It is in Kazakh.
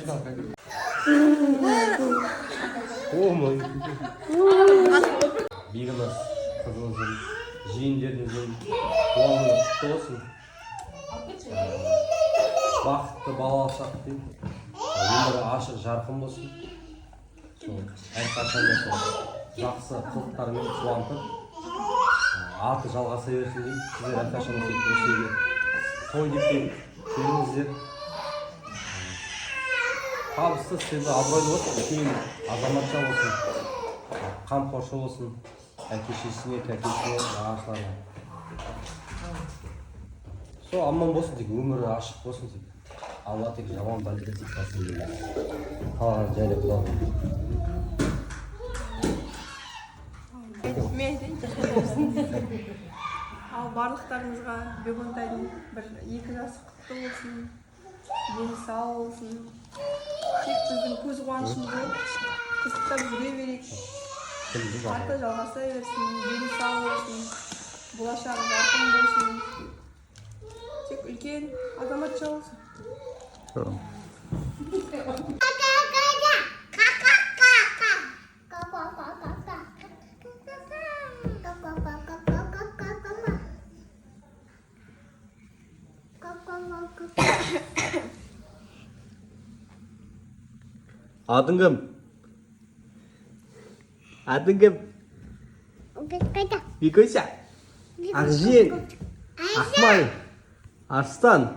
О мой. Бегіміз, қызымыздың, жиендеріміздің туған күні құтты болсын. Бақытты балалық шақ тілеймін. Өмірі ашық жарқын болсын. Сол әрқашан да сол жақсы қылықтарымен қуантып, аты жалғаса берсін деймін. Сіздер әрқашан осы осы үйге той деп келіңіздер. Табысты, сыйлы, абыройлы болсын, үлкен азаматша болсын, қамқоршы болсын әке шешесіне, кәкесіне, нағашыларына. Сол аман болсын, тек өмірі ашық болсын, тек Алла тек жаман бәледен сақтасын деймін. Қалған жайлы құда. Мен айтайыншы. Ал барлықтарыңызға Бегонтайдың бір 2 жасы құтты болсын, дені сау болсын. Тек біздің көз қуанышымыз болып, қызықтап жүре берейік. Аты жалғаса берсін, дені сау болсын, болашағы жарқын болсын. Тек үлкен азаматша болсын. Атың кім? Атың кім? Бекося. Ақжен. Ақмай. Арыстан.